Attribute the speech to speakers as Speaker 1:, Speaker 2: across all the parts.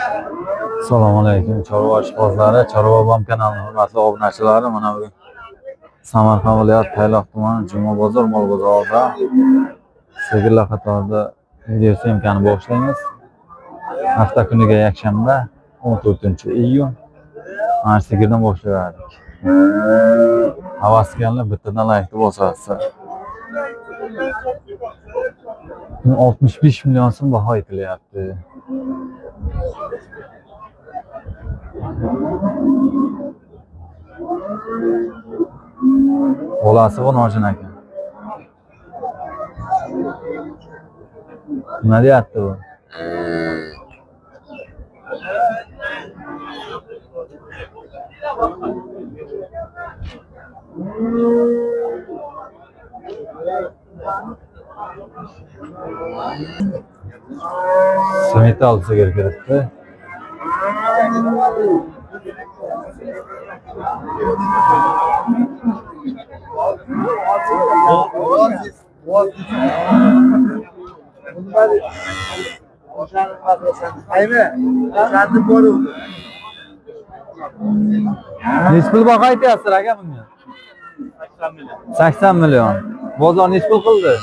Speaker 1: Assalomu alaykum chorva ishqibozlari, Chorva bom kanalining hurmatli obunachilari. Mana bugun Samarqand viloyati Tayloq tumani Juma bozor mol bozorida sigirlar qatorida video syomkani boshlaymiz. Hafta kuniga yakshanba 14 iyun. Mana sigirdan boshlayverdik. Havaskorlar bittadan laykni bosasiz. 65 million so'm baho aytilyapti. Bolasi bu nojin aka. Nima deyapti bu? Semital sigir kiribdi. Nechi pul baho aytyapsiz aka bunga?
Speaker 2: 80 million.
Speaker 1: 80 million. Bozor nechi pul qildi?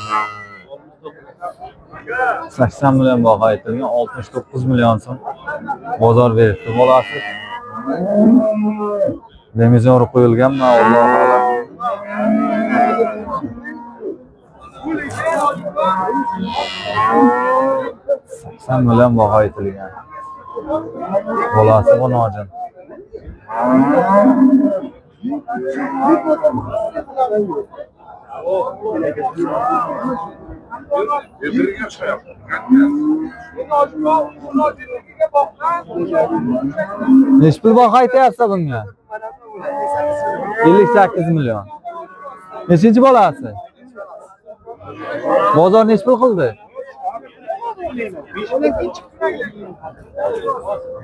Speaker 1: 80 million baho aytilgan, 69 million so'm bozor beribdi bolasi. Limuzin urib qo'yilganmi? Allohu a'lam. 80 million baho aytilgan. Bolasi bu nojin. Nechi pul baho aytyapsiz bunga? 58 million. Nechinchi bolasi? Bozor nechi pul qildi?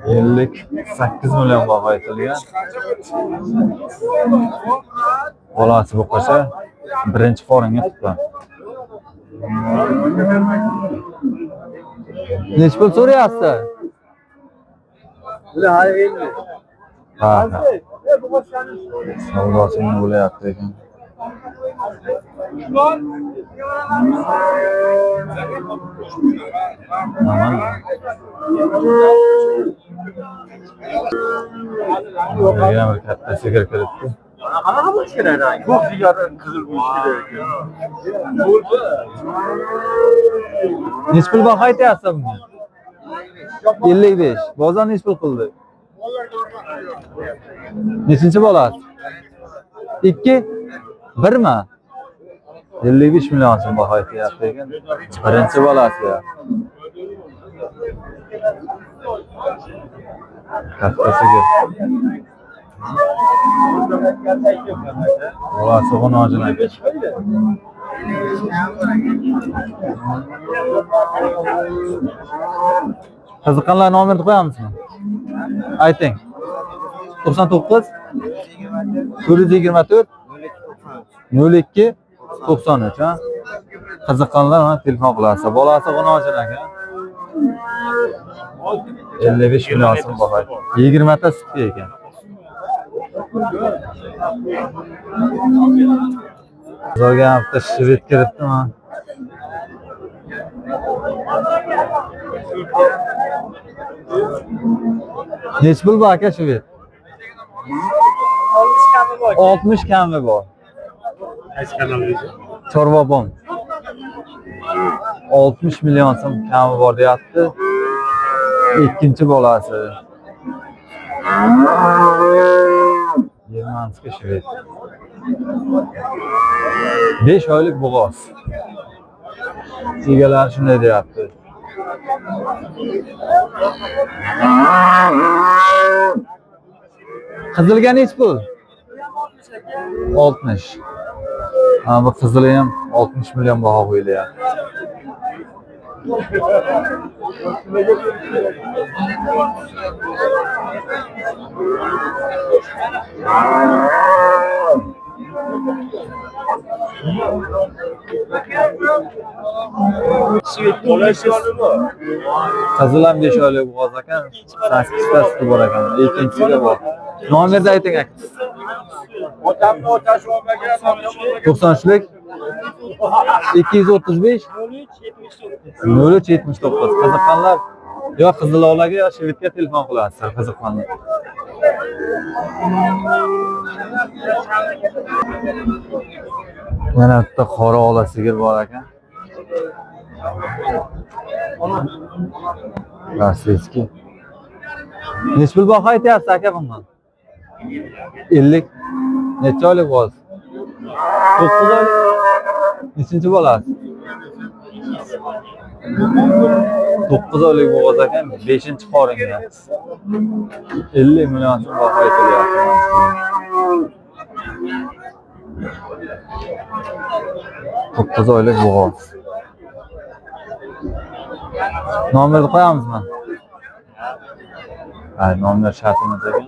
Speaker 1: 58 million baho aytilgan. Bolasi bu qasha birinchi qoringa tutgan. Nechi pul so'rayapsiz? Ha, ha. Savdosini bo'lyapti ekan. Aman. Yana bir katta sigir kiribdi.
Speaker 2: Qanaqa bo'lishi kerak rang? Ko'k jigar qizil bo'lishi kerak ekan.
Speaker 1: Nechi pul baho aytyapsiz bunga? 55. Bozor nechi pul qildi? Nechinchi bolasi? 2 1mi? 55 million so'm baho aytyapti ekan. Birinchi bolasi ya. Katta sigir. Bolasi g'unojin aka. Qiziqqanlar nomerini qo'yamizmi? Ayting. 99 424 02 93 ha. Qiziqqanlar mana telefon qilasiz. Bolasi g'unojin aka. 55 million so'm baho. 20 ta sutga ekan. Bozorga ham bitta shved kiribdi mana. Nechi pul bu aka shved? 60 kami bor.
Speaker 2: Qaysi kanal o'zi?
Speaker 1: Chorvabon. 60 million so'm kami bor deyapti. Ikkinchi bolasi. Germanskiy shved. 5 oylik bo'g'oz. Egalari shunday deyapti. Qizilga nechi pul? 60. Ha, bu qizili ham 60 million baho qo'yilyapti. Qizil ham 5 oylik bo'g'oz ekan. 8 ta suti bor ekan. Ikkinchisiga bor. Nomerni ayting aka.
Speaker 2: Otamni otasi olmagan.
Speaker 1: 93lik 235 03 79. Qiziqqanlar yo Qizilovlarga yo Shvitga telefon qilasizlar qiziqqanlar. Yana bitta qora ola sigir bor ekan. Rossiyskiy. Nechi pul baho aytyapsiz aka bundan? 50. Necha oylik bo'ldi? 9 oylik. Nechinchi bolasi? 9 oylik bo'g'oz ekan, 5-qoringa. 50 million so'm baho aytilyapti. 9 oylik bo'g'oz. Nomerni qo'yamizmi? Ha, nomer shart emas ekan.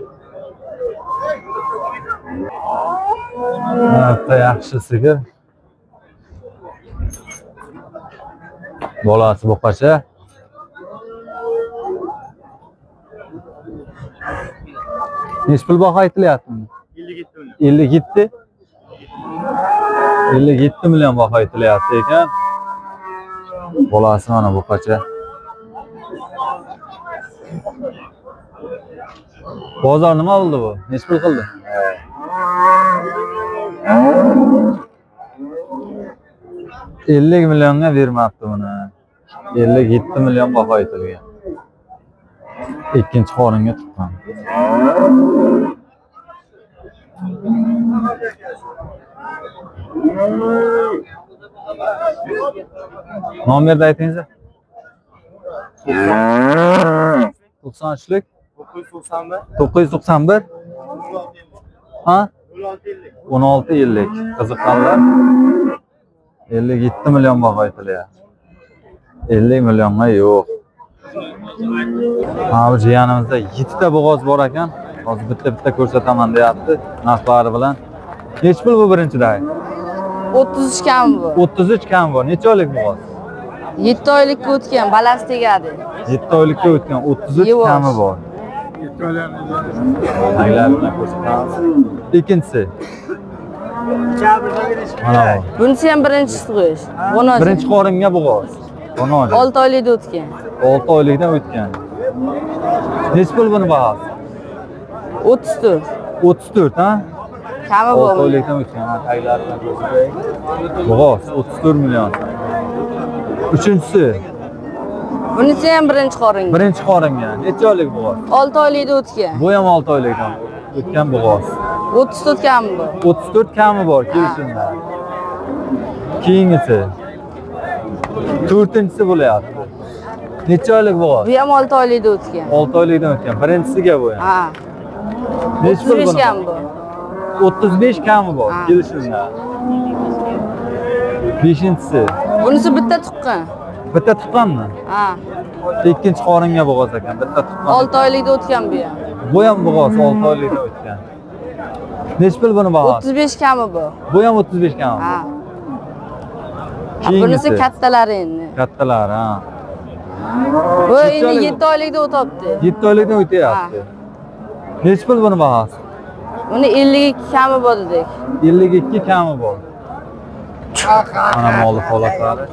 Speaker 1: Mana bitta yaxshi sigir. Bolasi buqacha. Nechi pul baho aytilyapti? 57 57 million baho aytilyapti ekan. Bolasi mana buqacha. Bozor nima bo'ldi bu? Nechi pul qildi? 50 millionga bermabdi buni. 57 million baho aytilgan. Ikkinchi qoringa tuqqan. Nomerni aytingiz. 93lik
Speaker 2: 991
Speaker 1: 991 ha 16 50. Qiziqqanlar 57 million baho aytilyapti. 50 millionga yo'q. Ha, bu jiyanimizda 7 ta bo'g'oz bor ekan. Hozir bitta-bitta ko'rsataman deyapti narxlari bilan. Nechi pul bu birinchida?
Speaker 3: 33 kam bu.
Speaker 1: 33 kam bor. Necha oylik bo'g'oz?
Speaker 3: 7 oylikka o'tgan, balasi tegadi.
Speaker 1: 7 oylikka o'tgan 33
Speaker 3: Yevosh.
Speaker 1: kami bor. Taglarini ko'rsatamiz. Ikkinchisi. Mana bu.
Speaker 3: Bunisi ham birinchi tug'ish. G'o'noz.
Speaker 1: Birinchi qoringa bo'g'oz. G'o'noz.
Speaker 3: 6 oylikda o'tgan.
Speaker 1: 6 oylikdan o'tgan. Nechi pul buni bahosi?
Speaker 3: 34.
Speaker 1: 34 ha?
Speaker 3: Kami bor.
Speaker 1: 6 oylikdan o'tgan. Ha, taglarini ko'rsataylik. Bo'g'oz 34 million. Uchinchisi.
Speaker 3: Bunisi ham birinchi qoringa.
Speaker 1: Birinchi qoringa. Necha oylik bo'g'oz?
Speaker 3: 6 oylikda o'tgan.
Speaker 1: Bu ham 6 oylikdan o'tgan bo'g'oz.
Speaker 3: 34 kami bor.
Speaker 1: 34 kami bor kelishimda. Keyingisi. To'rtinchisi bo'lyapti. Necha oylik bo'g'oz?
Speaker 3: Bu ham 6 oylikda o'tgan.
Speaker 1: 6 oylikdan o'tgan. Birinchisiga bu ham.
Speaker 3: Ha.
Speaker 1: Nechi pul
Speaker 3: 35
Speaker 1: buni?
Speaker 3: kami bor.
Speaker 1: 35 kami bor
Speaker 3: Ha.
Speaker 1: kelishimda. Beshinchisi.
Speaker 3: Bunisi bitta tuqqan.
Speaker 1: Bitta tuqqanmi?
Speaker 3: Ha.
Speaker 1: Ikkinchi qoringa bo'g'oz ekan, bitta tuqqan.
Speaker 3: 6 oylikda o'tgan bu ham.
Speaker 1: Bu ham bo'g'oz 6 oylikda o'tgan. Nechi pul buni bahosi?
Speaker 3: 35 kami bor.
Speaker 1: Bu ham 35 kami.
Speaker 3: Ha.
Speaker 1: Keyingisi.
Speaker 3: Bunisi kattalari endi.
Speaker 1: Kattalar, ha.
Speaker 3: Bu
Speaker 1: Necha
Speaker 3: endi
Speaker 1: oylik?
Speaker 3: 7 oylikda o'tyapti.
Speaker 1: 7 oylikdan o'tyapti. Nechi pul buni bahosi?
Speaker 3: Uni 52 kami bor dedik.
Speaker 1: 52 kami bor. Mana molni holatlari.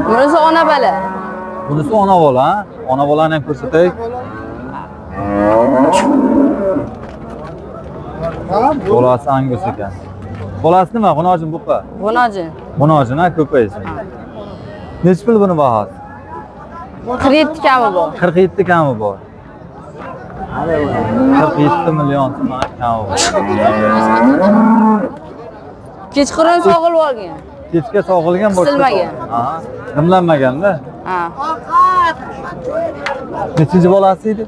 Speaker 3: Bunisi ona bola.
Speaker 1: Bunisi ona bola, ha? Ona bolani ham ko'rsataylik. Bolasi angus ekan. Bolasi nima? G'unojin buqa.
Speaker 3: G'unojin.
Speaker 1: G'unojin ha, ko'paysin. Nechi pul buni bahosi?
Speaker 3: 47 kami bor.
Speaker 1: 47 kami bor. 47 million so'm kami bor.
Speaker 3: Kechqurun sog'ilib olgan.
Speaker 1: Kechga sog'ilgan boshqa.
Speaker 3: Qisilmagan.
Speaker 1: Ha, dimlanmaganda.
Speaker 3: Ha.
Speaker 1: Nechinchi bolasi edi?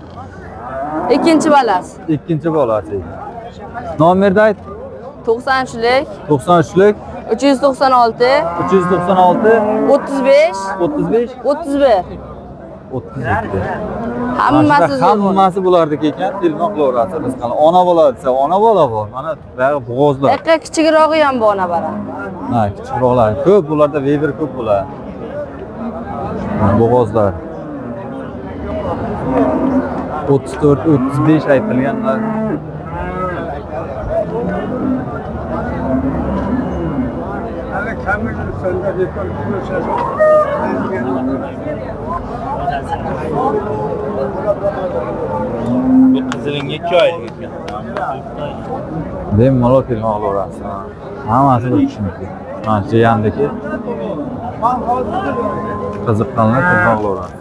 Speaker 3: Ikkinchi balasi.
Speaker 1: Ikkinchi bolasi edi. Nomerni ayt.
Speaker 3: 93lik
Speaker 1: 93lik
Speaker 3: 396
Speaker 1: 396
Speaker 3: 35
Speaker 1: 35
Speaker 3: 31.
Speaker 1: 32.
Speaker 3: Hammasi zo'r.
Speaker 1: Hammasi bularniki ekan, telefon qilaverasiz rizqini. Ona bola desa, ona bola bor. Mana buyog'i bo'g'ozlar.
Speaker 3: Aqqa kichikrog'i ham bor ona bola.
Speaker 1: Ha, kichikroqlar ko'p, bularda Weber ko'p bo'ladi. Mana bo'g'ozlar. 34, 35 aytilganlar.
Speaker 2: Bu qizilinga 2 oylik ekan.
Speaker 1: Bemalol telefon qilaverasiz. Ha. Hammasi bir kishiniki. Mana jiyanniki. Qiziqqanlar telefon qilaveradi.